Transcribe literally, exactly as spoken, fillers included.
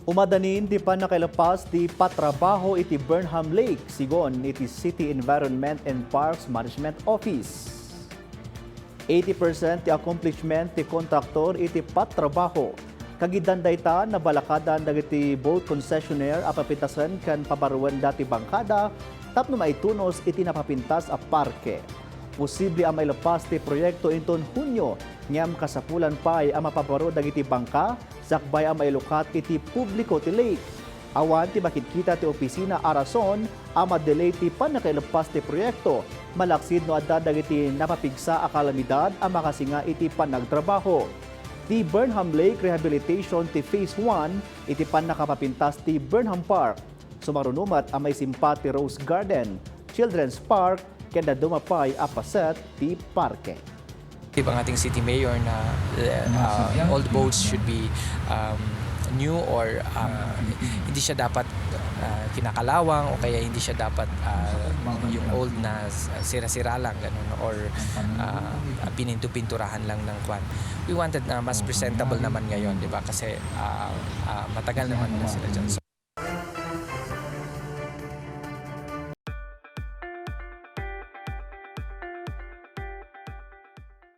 Umadanin ti pannakailepas ti patrabaho iti Burnham Lake, sigun iti City Environment and Parks Management Office. Eighty percent ti accomplishment ti kontraktor iti patrabaho. Kagiddan dayta, nabalakadan dagiti boat concessionaire a papintasen ken pabaruen dati bangkada tapno maitunos iti napapintas a parke. Posible a mailepas ti proyekto inton Hunio, ngem kasapulan pay a mapabaro dagiti bangka sakbay a mailukat iti publiko ti lake. Awan ti makitkita ti opisina a rason a ma-delay ti pannakailepas ti proyekto, malaksid no adda dagiti napapigsa a kalamidad a makasinga iti panagtrabaho. Ti Burnham Lake Rehabilitation ti Phase one iti pannakapapintas ti Burnham Park. Sumaruno met a maisimpat ti Rose Garden, Children's Park, ken dadduma pay a paset ti parke. Di ba ang ating city mayor na, uh, all the boats should be, um, new or, uh, hindi siya dapat, uh, kinakalawang o kaya hindi siya dapat, uh, yung old na s-, sira-sira lang, ganun, or, uh, pininto-pinturahan lang ng kwan. We wanted na mas presentable naman ngayon, di ba? Kasi, uh, uh, matagal naman na sila dyan. So,